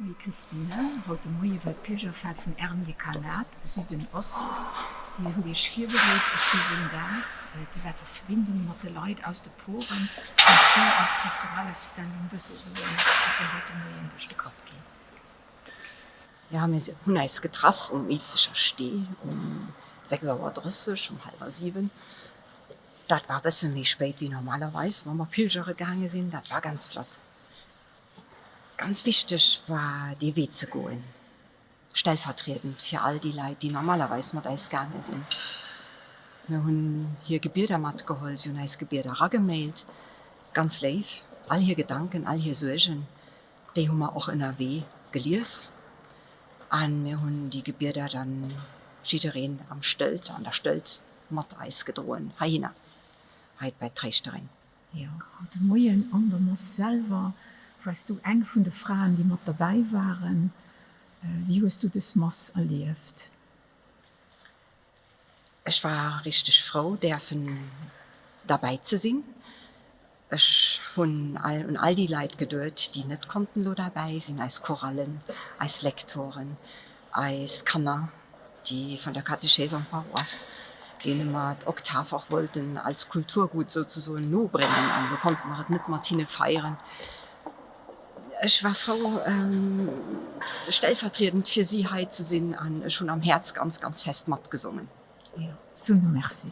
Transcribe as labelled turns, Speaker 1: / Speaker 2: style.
Speaker 1: Moie Christine, haut de Moie war d'Pilgerfaart vun Ärem Dekanat Süden-Ost. Dir hutt Iech virbereet op dësen Dag. Dir waart a Verbindung mat de Leit aus de Poren. Kanns du als Pastoralassistentin e bësse soen, wat dir haut de Moien duerch de Kapp geet?
Speaker 2: Jo, mir hunn eis getraff um Izeger Stee um 6 Auer 30, um hallwer 7. Dat war e bësse méi spéit wéi normalerweis, wa mer pilgere gaange sinn. Dat war ganz flott. Ganz wichteg war dee Wee ze goen, stellvertriedend fir all déi Leit, déi normalerweis mat eis gaange sinn. Mir hunn hir Gebieder matgeholl, si hunn eis Gebieder eragemailt, ganz léif. All hir Gedanken, all hir Suergen, déi hu mer och ënnerwee gelies a mir hunn déi Gebieder dann jiddereen am Stëllt, an der Stëllt mat eis gedroen heihinner, hei bei d'Tréischterin.
Speaker 1: Jo, haut de Moien an der Mass selwer wars du eng vun de Fraen, déi mat derbäi waren. Wéi hues du dës Mass erlieft?
Speaker 2: Ech war richteg frou, däerfen derbäi ze sinn. Ech hunn un all déi Leit geduet, déi net konnten elo derbäi sinn, eis Chorallen, eis Lektoren, eis Kanner, déi vun der Catéchèse en Paroisse, deene mer d'Oktav och wollten als Kulturgut souzesoen nobréngen, an elo konnte mer et net mat hinne feieren. Ech war frou, stellvertriedend fir si hei ze sinn, an ech hunn am Häerz ganz, ganz fest matgesongen.
Speaker 1: Jo, soen der Merci.